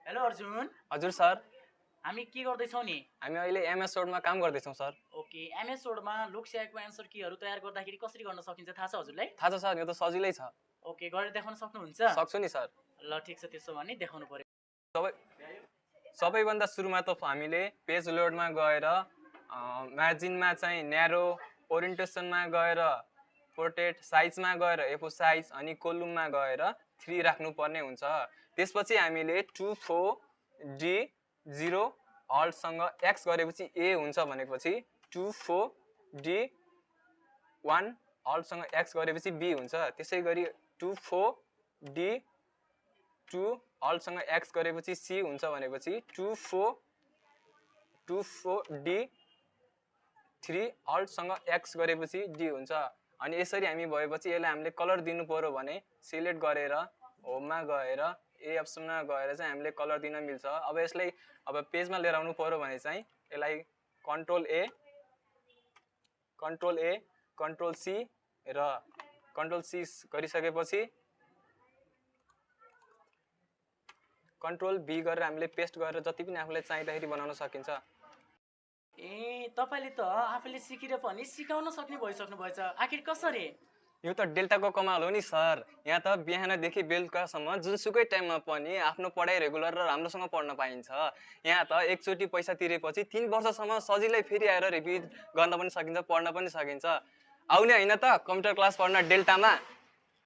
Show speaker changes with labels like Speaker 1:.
Speaker 1: Hello Arjun,
Speaker 2: हजुर sir,
Speaker 1: हामी के गर्दैछौँ नि?
Speaker 2: हामी अहिले एमएस वर्डमा काम गर्दैछौँ सर।
Speaker 1: ओके, एमएस वर्डमा लोकसेवाको एन्सर कीहरू तयार गर्दाखेरि कसरी गर्न सकिन्छ थाहा छ हजुरलाई?
Speaker 2: थाहा छ सर, यो त सजिलै छ।
Speaker 1: ओके, गरेर देखाउन सक्नुहुन्छ?
Speaker 2: सक्छु नि सर।
Speaker 1: ल ठिक छ, त्यसो भने देखाउनु पर्यो।
Speaker 2: सबै सबैभन्दा सुरुमा त हामीले पेज लोडमा गएर मार्जिनमा चाहिँ न्यारो, ओरिएन्टेसनमा गएर पोर्ट्रेट, साइजमा गएर एफो साइज अनि कोलुममा गएर 3 राख्नुपर्ने हुन्छ। त्यसपछि हामीले 2 4 डी 0 अल्टसँग एक्स गरेपछि ए हुन्छ भनेपछि 2 4 डी 1 अल्टसँग एक्स गरेपछि बी हुन्छ। त्यसै गरी 2 4 डी 2 अल्टसँग एक्स गरेपछि सी हुन्छ भनेपछि 2 4 डी 3 अल्टसँग एक्स गरेपछि डी हुन्छ। अनि यसरी हामी भएपछि यसलाई हामीले कलर दिनु पर्यो भने सिलेक्ट गरेर होममा गएर ए अप्सनमा गएर चाहिँ हामीले कलर दिन मिल्छ। अब यसलाई अब पेजमा लिएर आउनु पर्यो भने चाहिँ यसलाई कन्ट्रोल ए कन्ट्रोल सी र कन्ट्रोल सी गरिसकेपछि कन्ट्रोल बी गरेर हामीले पेस्ट गरेर जति पनि आफूलाई चाहिँदाखेरि बनाउन सकिन्छ।
Speaker 1: ए, तपाईले त आफूले सिकेर पनि सिकाउन सक्ने भइसक्नु भएछ। आखिर कसरी?
Speaker 2: यो त डेल्टाको कमाल हो नि सर। यहाँ त बिहानदेखि बेलुकासम्म जुनसुकै टाइममा पनि आफ्नो पढाइ रेगुलर र राम्रोसँग पढ्न पाइन्छ। यहाँ त एकचोटि पैसा तिरेपछि 3 वर्षसम्म सजिलै फेरि आएर रिपिट गर्न पनि सकिन्छ, पढ्न पनि सकिन्छ। आउने होइन त कम्प्युटर क्लास पढ्न डेल्टामा।